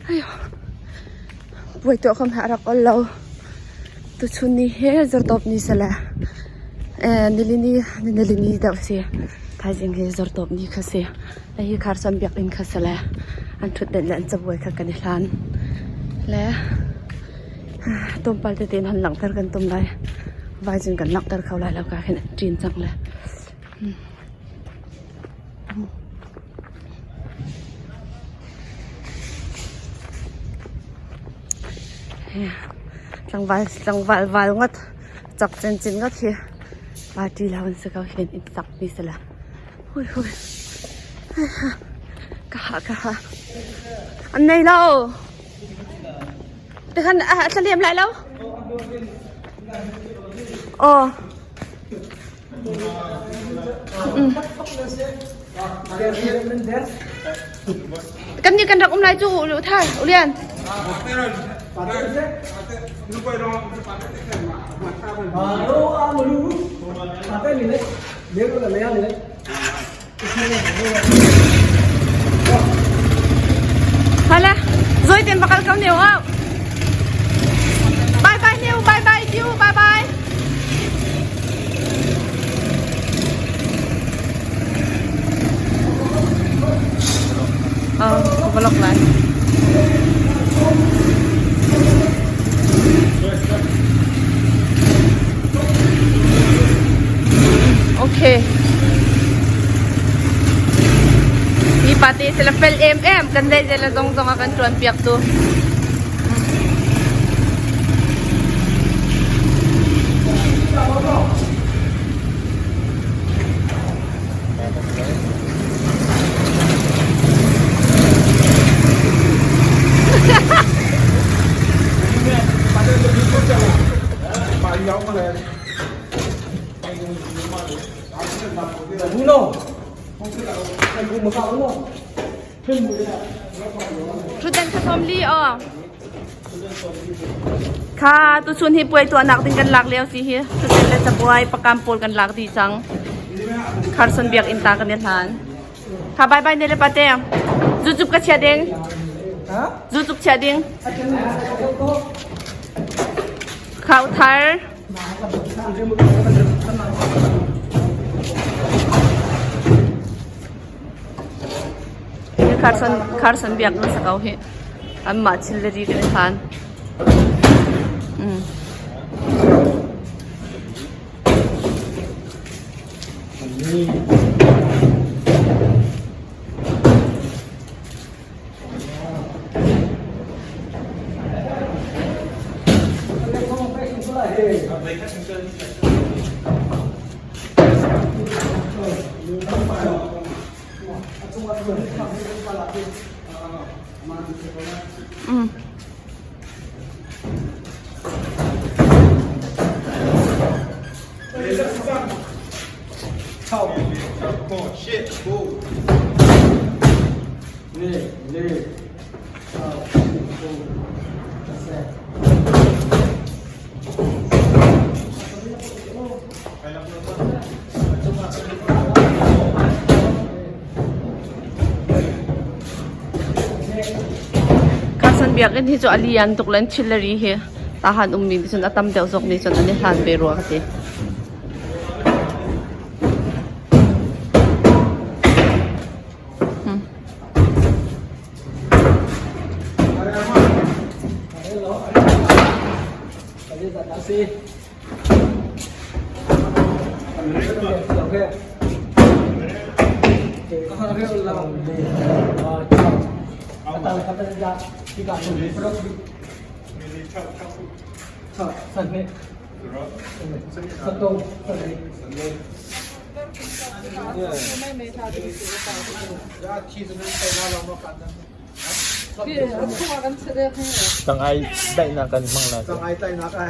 Ayo. Puai tuah kam ha rak ol lo. Tuchun ni he zartawp ni sala. Eh nilini nilini deuh si. Thaizing hi zartawp ni kha si. Hi Carson biakinn kha si le an ṭhutdenh le an cabuai kha kan i hlan. Le tlawmpal tete in hon langhter kan tum lai. Vai cun kan langhter kho lai lo ka khin an ṭin cang le. Tlangval tlangval val ngawt cak cincin ngawt hi party lo an si ko hin inn sak mi si la. Hui hui. Ka ha ka ha. An nei lo. Te khan a thlaliam lai lo. Oh. Kan nih kan rak um lai cu u thar ulian. Hala, zoi ten bakal kau neu au. Bye bye neu, bye bye tiu, bye bye. Oh, vlog lai. Okay. Mi pate sila fel em em kan dai zela zong zong a kan tuan piak tu. Thutdan kha sawm li aw. Kha tuchun hi puai tuahnak ding kan lak lio si hi. Thutdan le cabuai pakam pawl kan lak dih cang. Carson biakinn ta kan i hlan. Kha bye bye ne le pate. Zucup ka chia ding. Zucup chia ding. Khau thar. Carson Carson biak na sa ko hi. Anmah thil le ri kan i hlan. Mm. Mm. Carson biakinn hi cu a lian tuk le an thil le ri hi tahan ummi nih cun a tam deuh zawk nih cun an i hlan ve rua ka ti. Tangai daihnak kan hmang lai. Tangai daihnak ah.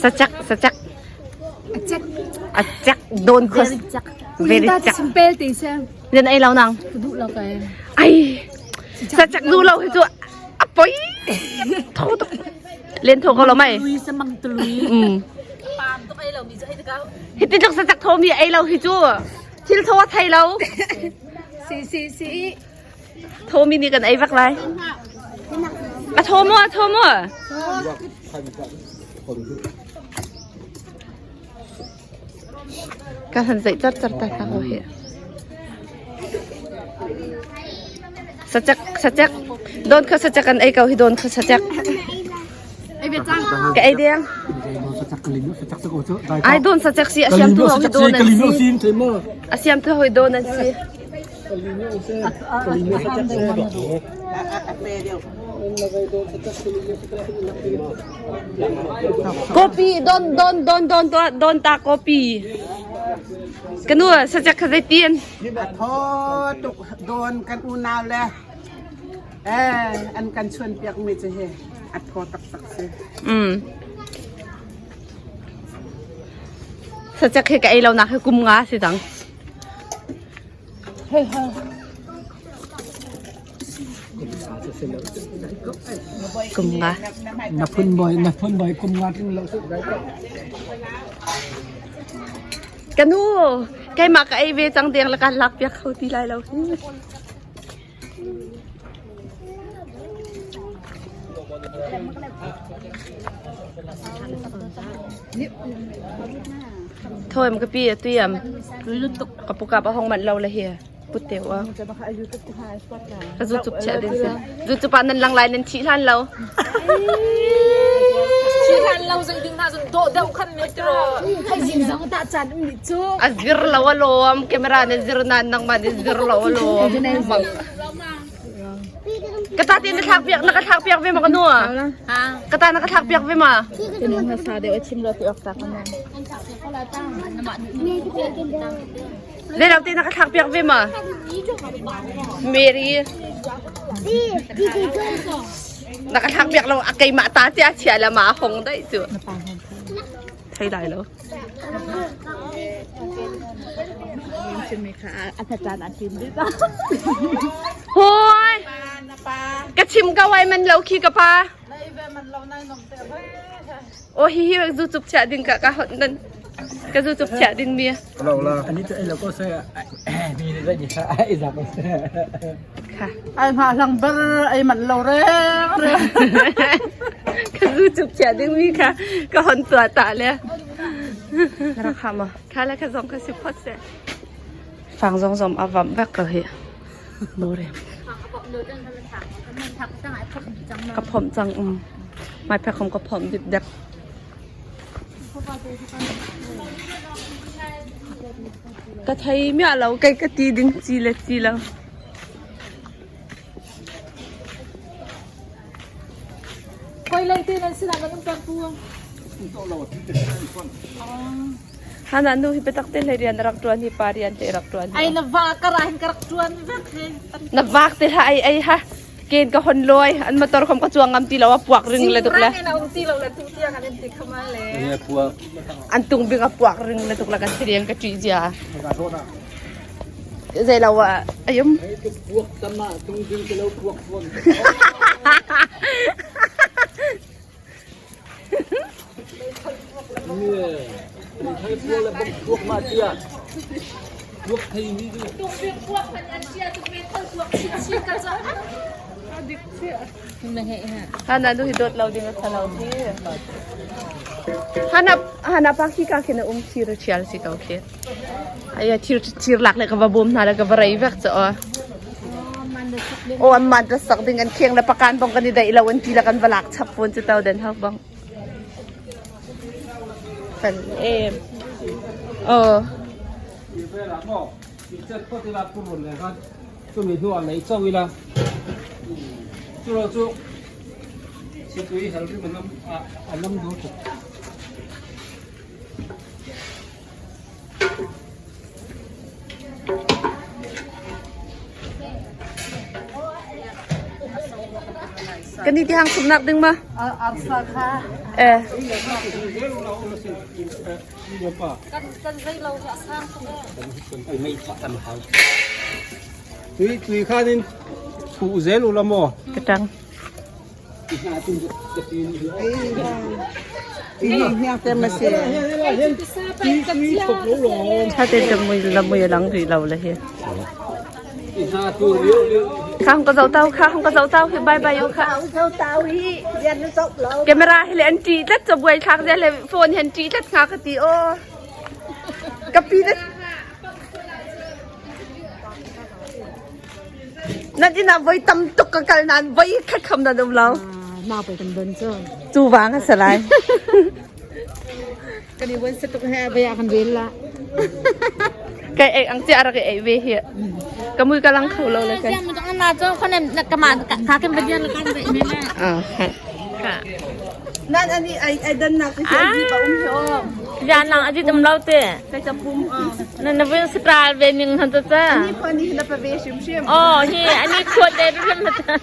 Sacak sacak. Acak don khos. Very cak. Simpel te se. Len ei lo nang. Duh lo kai. Ai. Sacak duh lo hi cu a poi. Tho tuk. Len tho ko lo mai. Lui sa mang tului. Pam tuk ei lo mi cu ei ka. Hi ti tluk sacak tho mi ei lo hi cu thil tho a thei lo. Si si si. Tho mi nih kan ei vak lai. A tho maw a tho maw? Ka han zeih car car ta hlah hi. Sacak sacak don kha sacak an ei ko hi don kha sacak. Ka ei deng. Ai don sacak si a siam tu hoi don an si. A siam tu hoi don an si. Kopi don don don don don ta kopi. Kanu sacak kha zeitin? Tho tuk don kan unau le eh an kan chuan piak mi cu hi a tho taktak si. Sacak he ka ei lo nak he kum nga si cang. Kum nga. Na phun boy na phun boy kum nga ting lo su. Kanu keimah ka ei ve cang deng le kan lak piak kho ti lai lo. Thôi mà cái pi tuy am ka puka pa hong man lo le hi put teu a ka zu chup che din se zu chup nan lang lai nan thi hlan lo Thi hlan lo zai ding na zun do deuh khan me tro. Hai zing zong ta chan um ni chu. A zir lo a lom camera na zir na nang ma ni zir lo a lom. Kata ti na thlak piak na ka thlak piak ve ma ka nu Kata na ka thlak piak ve ma. Tinung na sa deuh chim lo ti ok ta kan. Le lo ti na ka thlak piak ve ma. Mary. Na ka thlak piak lo a keimah ta cia chia la ma hong dai cu. Thei lai lo. Hoi. Ka chim ka wai man lo khi ka pa. O hi hi zu chup chia ding ka ka hot nan ka zu chup chia ding mi. Ani tu ai lo ko se mi ni zai ni sa ai za ko se. Kha. Ai ma lang ber ai man lo re re. Ka zu chup chia ding mi kha ka hon tua ta le. Rak ha ma. Kha le ka zong ka si phot se. Fang zong zom a vam vek ko hi. More. Ka phom cang um. Mai phek khom ka phom dip dep. Ka thei mia lo kai ka ti ding chi le chi lo. Koi lei te nan sinah kan um pek pu. Hana nu hi biatak te hlei rian rak ṭuan hi pa rian te rak ṭuan. Ai na va ka ra hin ka rak ṭuan vek he. Na vak te ha ai ai ha. Ken ka hon loi an motor khom ka chuang ngam ti lo a puak ring le tuk le. An tung bing a puak ring le tuk la kan thiriang ka ṭih zia. Zei lo ah ayum. Puak tama tung ding ke lo puak puak. Hana nu hi dawt lo ding a sa lo hi. Hana hana pa khi ka khin a um thir a thial si ko khi. Aya thir thir lak le ka va bawm hna le ka va rei vek cha aw. Aw an man ta sak ding an kheng le pakan bong kan i daih lo an ti la kan va lak chap pun chu to den hak bong. Fel em. Aw. Chumi hnuah lei chauh ila chu lo chu situi hel rim an a nam dur tuk. Kan i tihang sumnak ding ma? Arsa kha. Eh. Kan zei lo a sang tuk eh. Tui tui khanin thu zel ula maw? Ka tang. Tha te mui la mui lang ri lo le hi. Kha hong ka zo tau kha hong ka zo tau hi bye bye yo kha. Camera hi le an ṭi tlat cho buai thlak zel le phone hi an ṭi tlat nga ka ti o. Ka pi na Nan inn ah voi tam tuk ka kal nain voi khat kham nan um lo. Mau pe kan don cu. Cu vang a si lai. Kan i wan tuk he baya kan rel la. Kai ei ang chia rak ei ve hi. Ka mui ka lang kho lo le kai. Siang mo na cho khonem na kama ka kem badian kan ve me na. Ah. Nan ani ai ai dan nak hi ai pa um hi o. Jan lang aji tam lo te. Kai cha pum a. Na na vin stral ve ning han ta cha. Ani pha ni na pa ve shim shim. Oh hi ani khuat de rim ta.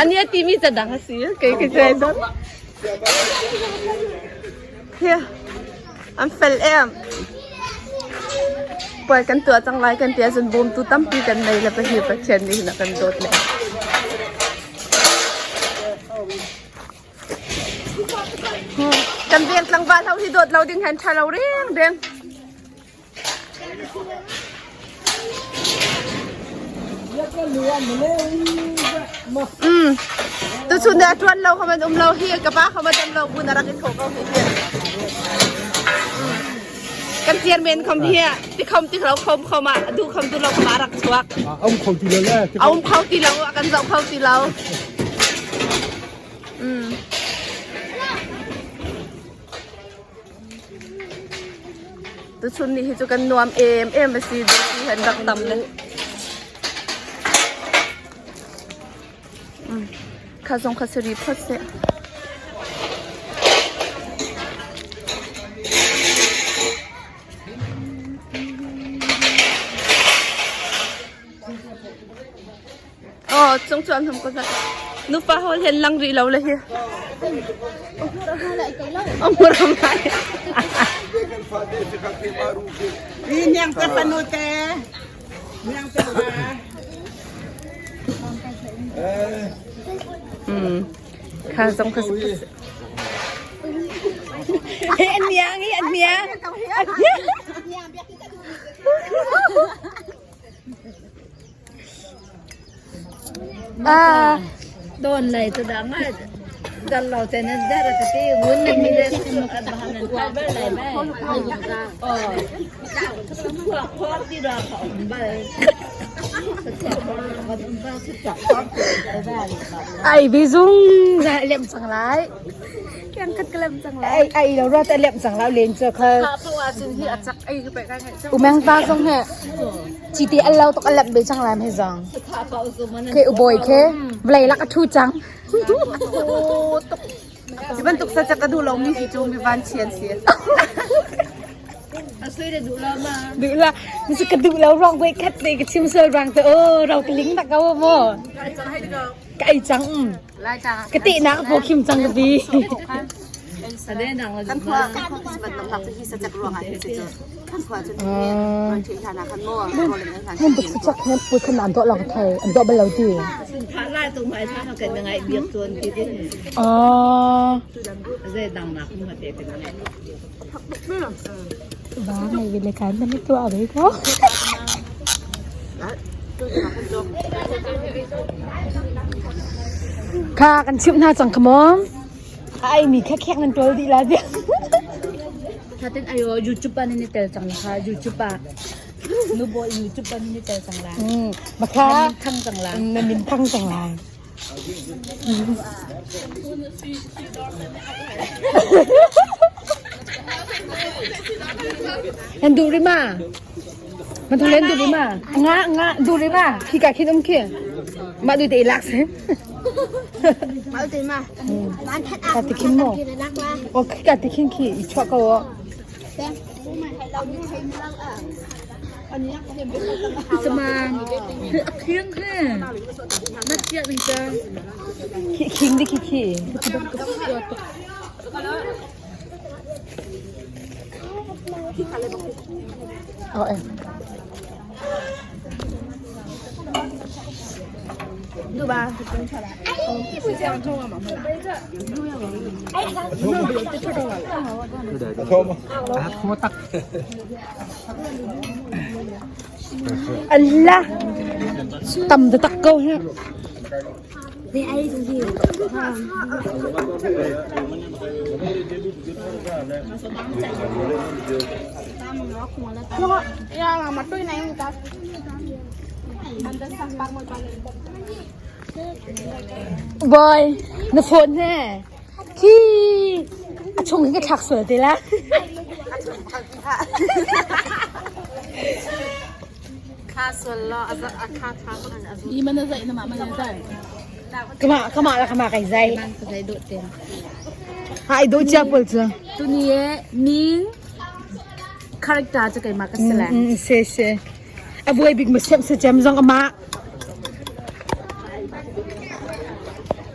Ani a timi ca dang a si. Kei ka chai dot. Here. An fel em. Puai kan tuah cang lai kan ti ahcun bawmtu tampi kan nei le pahi Pathian nih hin a kan dawt le. Kan veng tlangval ho hi dawt lo ding hen ṭha lo reng reng. Tuchun ni a ṭuan lo kha man um lo hi ka pa kha ma dam lo bu na rak i thawh ko hi hi. Kan chairman khom hi ti khom ti lo khom khom ah du khom tu lo khom ah rak chuak. A um kho ti lo le. A um kho ti lo a kan zoh kho ti lo. Tuchun ni hi cu kan nuam em em a si dawti han rak tam le. Kha zong kha sari phot seh. Oh, chung chuan hum ko za. Nufa hol hen lang ri lo le hi. Amur mai. Hi niang te fanu te. Niang te pa. Kha zong kha Hey, an miang, hi an miang. À, Don lai tu da ma dal lo te na da ra ti ngun na mi le ba han ba lai ba. Oh. Ai bi zung ra lem sang lai. Keng khat ka lem sang lai. Ai ai lo ra ta lem sang lai len cho kha. Umeng ta zong he. Chi ti al lo tok alap be chang lai he zong. Ke u boy ke vlei lak a thu chang. Hi bantuk sa ka duh lomi hi cu mi van chian si. Duh la, ni ka duh lo rong voi khat te ka chim sual rang te o rau ka ling tak ko mo. Ka ei cang. Ka te nak po khim cang ka bi. Kan khua kan khua Christmas lam nak hi sa cak ruang ah hi si cu. Kan khua cu ron thi hlan ah khan mo ro le hlan. Mun buk chak he pu khan an do lang thai an do bal lo ti. Tha lai tu mai tha ma kan ngai biak tuan ti ti. Ah. Zai dang nak mu te te ngai. บ้าในวิรายการมันไม่ตัวอะไรก็ค่ะกันชิมหน้าจังขมอมไอมีแค่แค่นั้นตัวดีละเดียว ถ้าเต้นไอโอยูทูปอันนี้เตลจังนะคะยูทูปอ่ะนูโบยูทูปอันนี้เตลจังละ อืมมาค่ะ ทั้งจังละ นันนินทั้งจังลายอันดูริมามันทุเล่นดูริมางะงะดูริมาขี้กาขี้น้ำขี้มาดูเตลักซ์ มาดูมาบ้านทัด กาติคินโมโอ้ขี้กาติคินขี้อีชั่วก็ จะมาคือเครื่องค่ะนักเจียงจ้า ขี้คิงดิขี้ขี้เอาเอง ดูบ้า อันละต่ำจะตักเก้าฮะบอยนโฟนแน่ขี้อาชงให้กระถักสวยดีละ ขมาขมาละขมาไก่ใจ ใจโดดเต็ม ไอ้ดูเจ้าปวดจ้ะ ตัวนี้มิงคาแรคเตอร์จะเกิดมาก็เสร็จแล้ว อืมเซ่เซ่อะบวยบิ๊กมาเซมเซจมจงอามา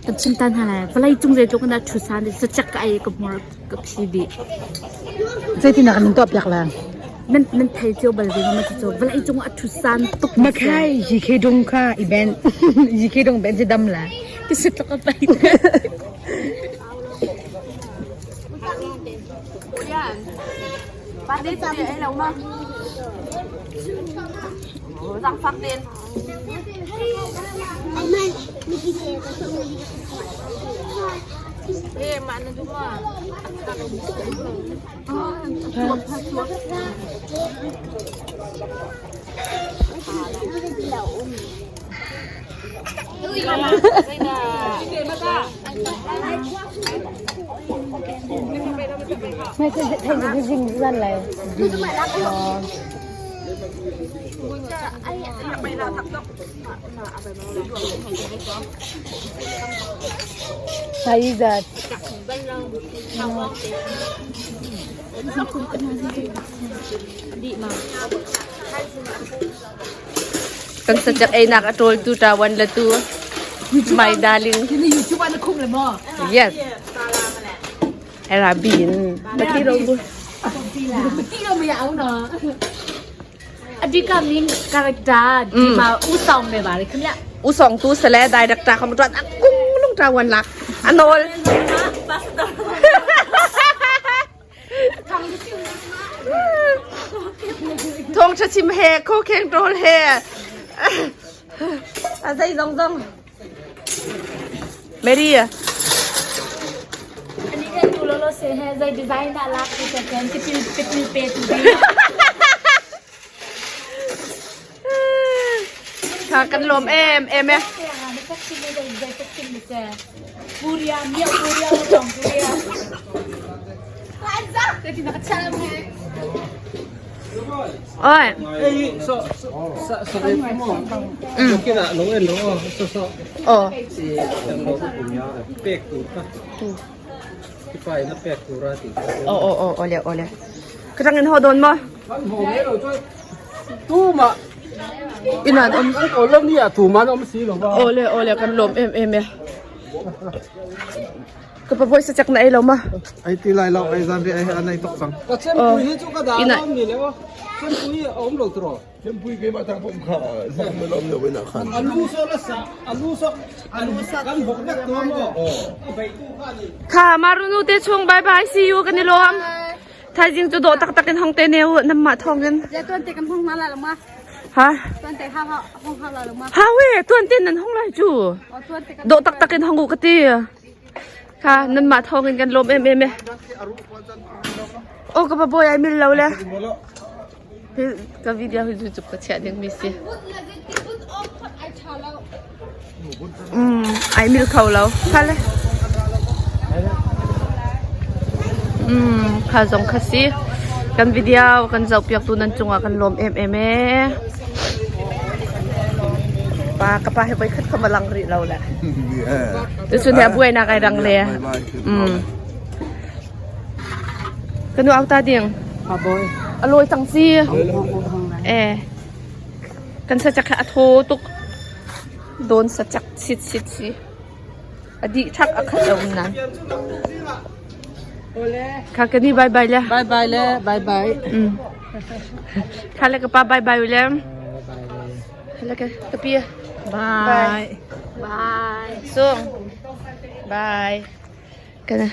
ตับชิมตันฮะเลยเวลาจุงใจจุงกันได้ชุดซานจะจักไอ้กับมอร์กับพีดี ใจที่นักนึงตัวเปียกละ นั่นนั่นไทยเจียวบัลเวงมันจะจบเวลาจุงอัชุดซานตุก มาใครยีเคดงค่ะอีเบนยีเคดงเบนจะดำละ ที่สุดแล้วก็ไป บ้านนี้จะมีไอ้เรามาสั่งฟักเดน ไม่ใช่ไทยจริงๆนั่นเลยไทยจัด กันสัจไอ้นักอโตลตูตาวันละตัว my darling ที่นี่อยู่ชุบอันคุ้มเลยมั้ง yes ไอ้ราบินตะกี้เรา ที่เราไม่เอาเนาะ อดีกามิงคาแรคเตอร์ดีมาอู้ซองเลยบ่าเลยคือเนี่ย อุสองตู้สแลได้ดักตาคำตรวจอ่ะกุ้งลุงตาวันลักอันโนลทงชะชิมเฮโคเคนโรลเฮอาใจซองซองเมรี่ อันนี้ก็ดูโลโลเซฮใจดีไซน์น่ารักคือจะเป็นกระจิลกระจิลเปตุดี ค่ะกันลมเอ็มเอ็มไหม ปูเรียเมียปูเรียมาส่งปูเรีย โอ้ย Ei, so so sa sa re mo. Okay na, long en long so so. โอ้ Si pek tu ka. Ipa in a pek tur a ti. O o o ole ole. Ka rang in ho don ma? Kan ho me lo chu tu ma Inan om. Kan ko lo ni a tu ma om si lo ba. Ole ole kan lom em em e. Ka pa voice chak na ei lo ma. Ai ti lai lo ai zan ri ai an ai tok cang. Ka chem pui hi chu ka da lo mi le o. Chem pui a om lo tro. Chem pui ke ma tang pom kha zang me lom lo na khan. Alu so la sa alu so alu sa kan bok nek to mo. A bei tu kha ni. Kha marunu te chung bye bye see you kan i lom. Thaizing chu dawh taktak in hong te ne u nam mah thawng in. Ya tuan te kan hong ma la lo ma. Ha? Tuan te ha ha hong ha la lo ma. Ha we tuan te nan hong lai chu. Tuan te kan Dawh taktak in hong u ka ti. Kha nan mah thawng in kan lawm em em e. O ka pa boy ai mil lo le. Hi ka video hi chu ka chiah ding mi si. Ai mil kho lo. Kha le. Kha zong kha si. Kan video kan zoh piak tu nan cungah kan lawm em em e. Pa ka pa he voi khat kha malang rih lo le. Tuchun he buai nak ai rang le. Kanu au ta ding. Pa boy. A lawi cang si. Eh. Kan sacak a thaw tuk. Dawn sacak sit sit si. A dih thak a khat um nan. Kha kani bye bye le. Bye bye le bye bye. Kha le ka pa bye bye le. Le ka ka pi. Bye. Bye. Sung. Bye. Kana.